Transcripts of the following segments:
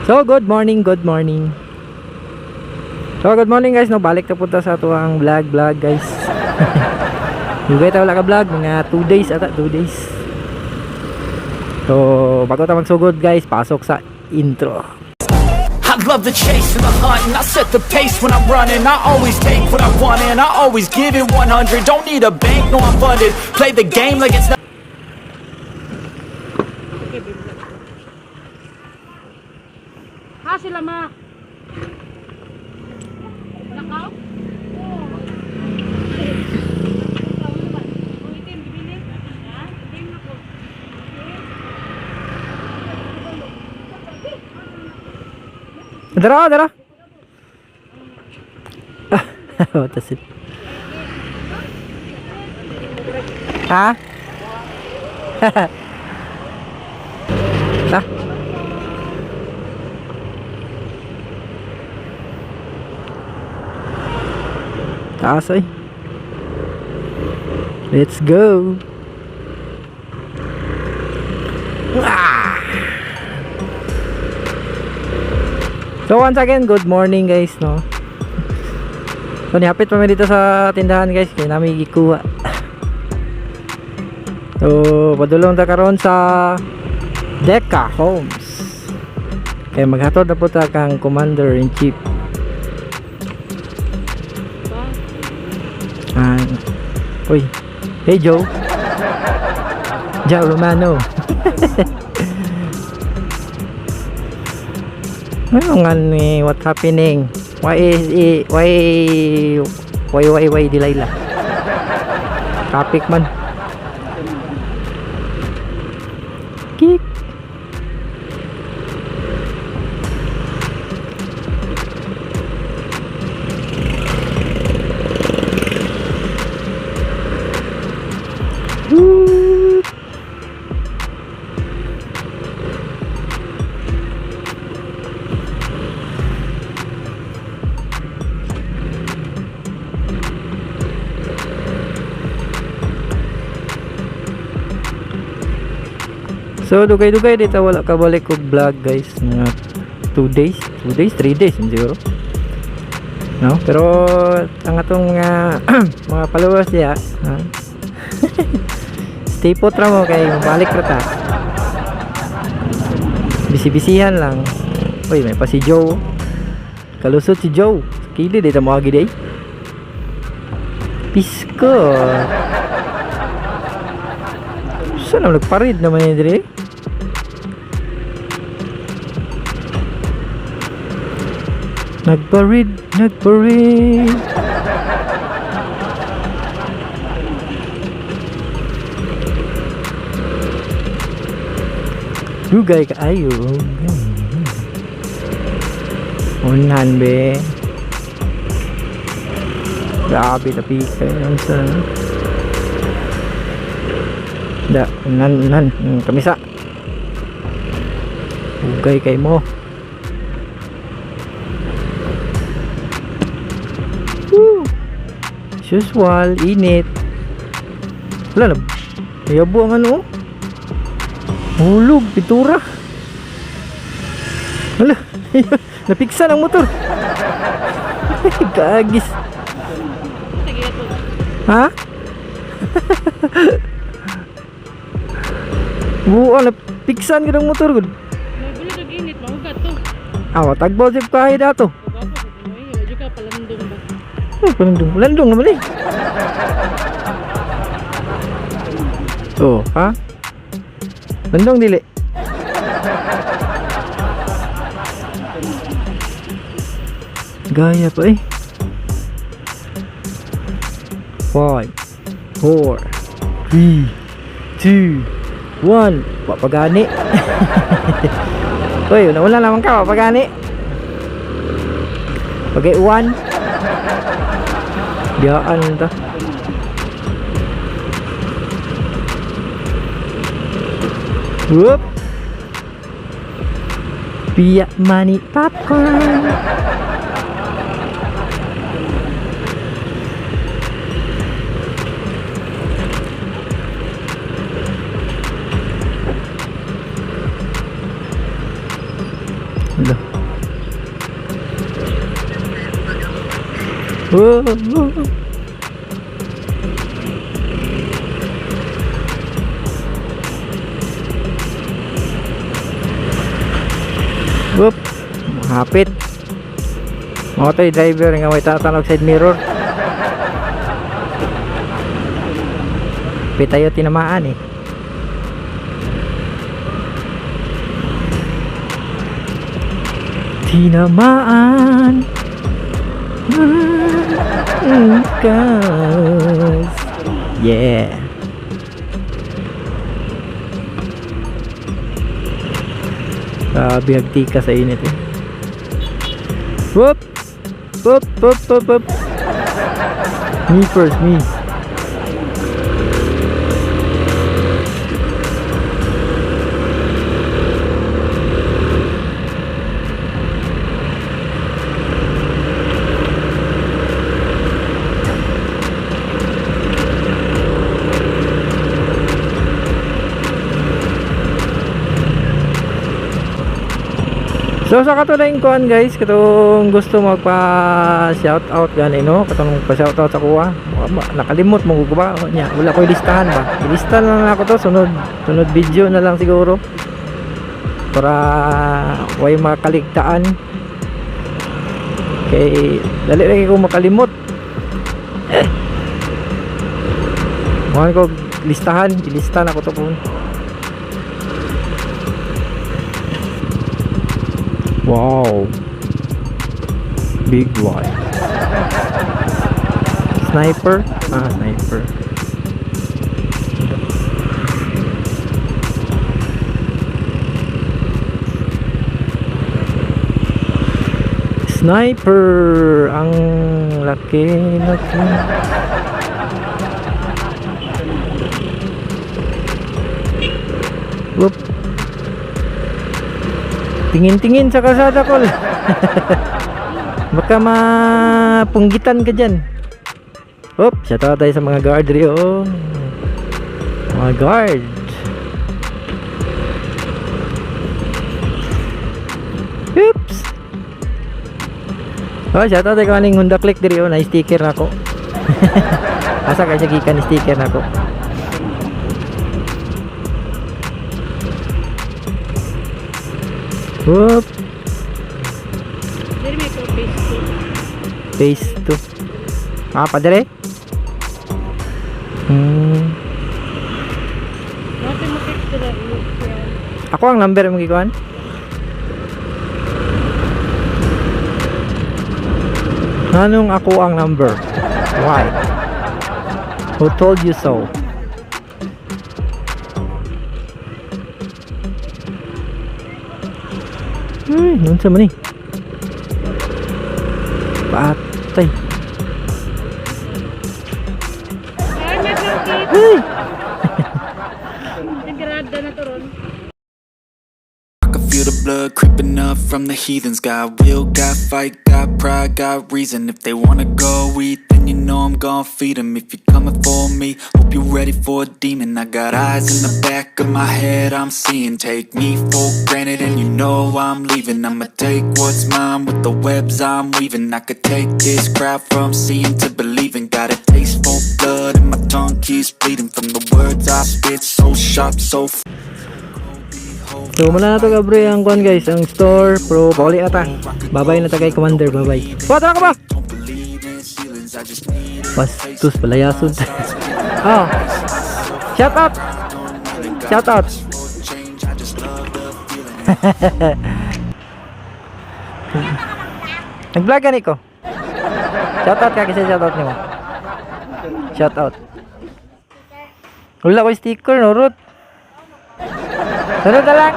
So, good morning, good morning. So, good morning, guys. No, balik na punta sa atuang vlog, vlog, guys. Dugay ta wala ka vlog, mga 2 days ata, 2 days. So, bago ta magsugod, guys, pasok sa intro. I love the chase and the hunt, and I set the pace when I'm running. I always take what I want and I always give it 100. Don't need a bank, no, I'm funded. Play the game like it's not Ha sila ma. Nakaw? Oo. Itim, bibili. Ha? Itim ako. Dara, dara. Ah, what is it? Ha? Ta? Taas ay. Let's go. Ah! So once again, good morning, guys, no. So nihapit pa mi dito sa tindahan, guys, kay nami gikuha. So padulong ta karon sa Deca Homes. Kay maghatod na po ta kang Commander in Chief. Ah, uy. Hey, Joe. Joe Romano. Ano nga ni, what happening? Why is it, why Delilah? Topic man. Kick. Woo. So dugay-dugay dito wala kabalik og vlog, guys, mga 2 days, 2 days, 3 days siguro. No, pero ang atong mga followers diya, ha? Stay put ra mo kay mabalik ra ta. Bisi-bisihan lang. Uy, may pa si Joe. Kalusot si Joe. Kili dito mo agi day. Pisko. Saan naman nagparid naman yun dire? Nagparid, nagparid. Dugay kaayo. Unhan be. Grabe tapi kayo sa Da, unan, unan. Kamisa. Ugay kay mo. Woo! As usual, init. Wala na. Nayabo ang ano, oh. Hulog, pintura. Wala. Napiksan ang motor. Kaagis. Sige ito. Ha? Buo, napiksan ka ng motor. Gud. May bulod og init, mahugat to. Ah, tagbaw sa kahit ato. Gwapo sa mo eh. Wala ka palandong ba? Oh, palandong. Landong naman eh. Oh, ha? Landong dili. Gaya pa eh. 5, 4, 3, 2, 1. Wa pa gani. Uy, wala naman ka, wa pa gani. Okay, 1. Biyaan ta. Whoop. Pia money popcorn. Hala. Whoa, whoa. Whoop. Hapit. Mga tayo driver nga may tatanog side mirror. Pitayo tinamaan eh. Tinamaan Cause yeah. Grabe, hagtika sa init eh. Whoop! Whoop, whoop, whoop, whoop. Me first, me. So sa katulad kuan guys, katong gusto magpa shout out gani no, katong pa shout out sa kuha. Nakalimot mo ko ba nya, wala koy listahan ba. Ilista na lang ako to sunod sunod video na lang siguro. Para way makaligtaan. Kay dali lagi ko makalimot. Eh. Mo ko listahan, ilista na ko to kun. Wow. Big one. Sniper? Ah, sniper. Sniper! Ang laki, laki. Whoop. Tingin-tingin sa kalsada kol. Baka mapunggitan ka dyan. Oop, shout out tayo sa mga guard rio. Mga guard. Oops. Oh, shout out tayo kaning Honda Click diri oh, na sticker na ako. Asa kay siya gikan sticker na ako. Whoop. Diri may ko phase 2. Phase 2. Ah, padre? Natin mo text dira. Ako ang number mo gikuan? Anong ako ang number? Why? Who told you so? Unsa man ni? Patay. Ay, may sakit. Hey! Nagrada na to ron. I can feel the blood creeping up from the heathens. Got will, got fight, got pride, got reason. If they wanna go eat, then you know I'm gon' feed 'em. If you're coming for me, hope you're ready for a demon. I got eyes in the back of my head, I'm seeing. Take me for granted and you know I'm leaving. I'ma take what's mine with the webs I'm weaving. I could take this crowd from seeing to believing. Got a taste for blood and my tongue keeps bleeding from the words I spit, so sharp, so So muna na to Gabriel ang kuan guys, ang store pro pauli na ta. Babay na ta kay Commander, babay. Pa tara ka ba? Don't believe in ceilings, I just need Bastos palayason. Oh. Shout out. Shout out. change, I just love the feeling. Nag-vlog gani ko. Shout out ka kasi shout out nimo. Shout out. Wala ko sticker no Ruth. Sunod na lang.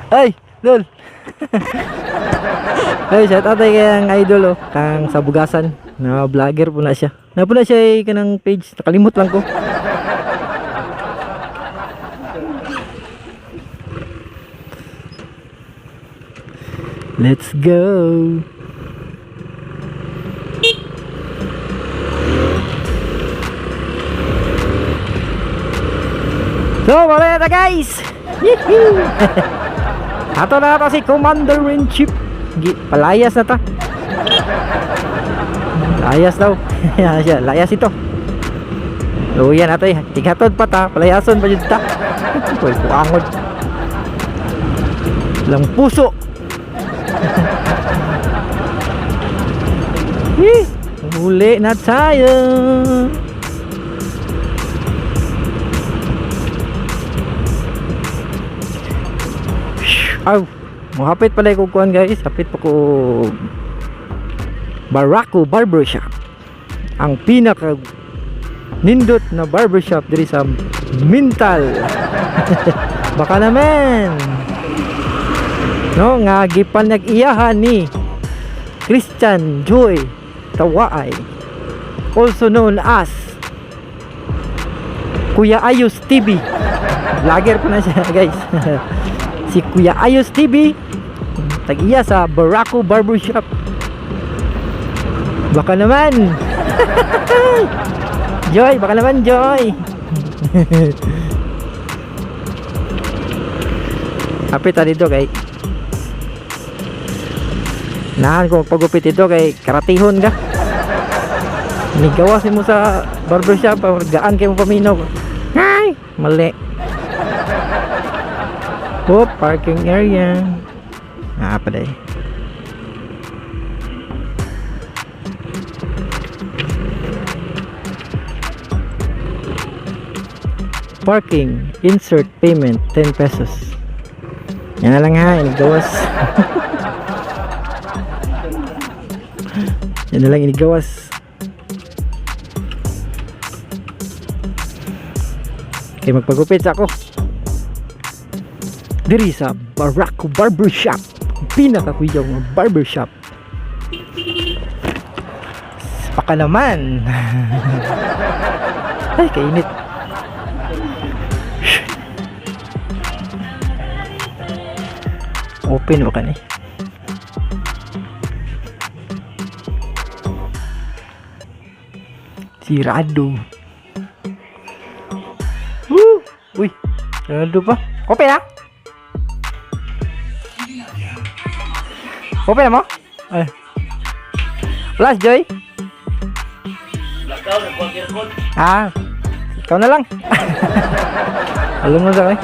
Ay, lol. Ay, shout out ay kay ang idol oh, kang sabugasan na vlogger po na siya. Na po na siya ay kanang page, nakalimot lang ko. Let's go. So, wala na ta, guys. Yee-hoo! Ato na ata si Commander in Chief. Palayas na ta. Layas daw. Yan siya, layas ito. Luyan nato eh. Tighatod pa ta, palayason pa jud ta. Uy, buangod. Lang puso. Yee! Huli na tayo. Aw, mohapit pala ko kuan, guys. Hapit pa ko Barako Barbershop. Ang pinaka nindot na barbershop diri sa Mintal. Baka naman. No, nga gipanag-iyahan ni Christian Joy Tawaay, also known as Kuya Ayos TV. Vlogger po na siya, guys. Si Kuya Ayos TV, tag-iya sa Barako Barbershop. Baka naman. Joy, baka naman, Joy. Hapit ta dito kay Nahan ko pagupit dito kay karatihon ka. Nigawas nimo sa barbershop, ah, gaan kay mo paminaw. Ay, mali. Oh, parking area. Ah, pala eh. Parking, insert payment, 10 pesos. Yan na lang ha, inigawas. Yan na lang inigawas. Okay, magpagupit sa ako. Diri sa Barako Barbershop. Pinakakuyaw nga barbershop. Baka naman. Ay, kainit. Open ba kani? Sirado. Woo! Uy, sarado pa. Open ah! Open na mo? Ay. Wala si Joy? Ah, ikaw na lang. Alam mo sa eh.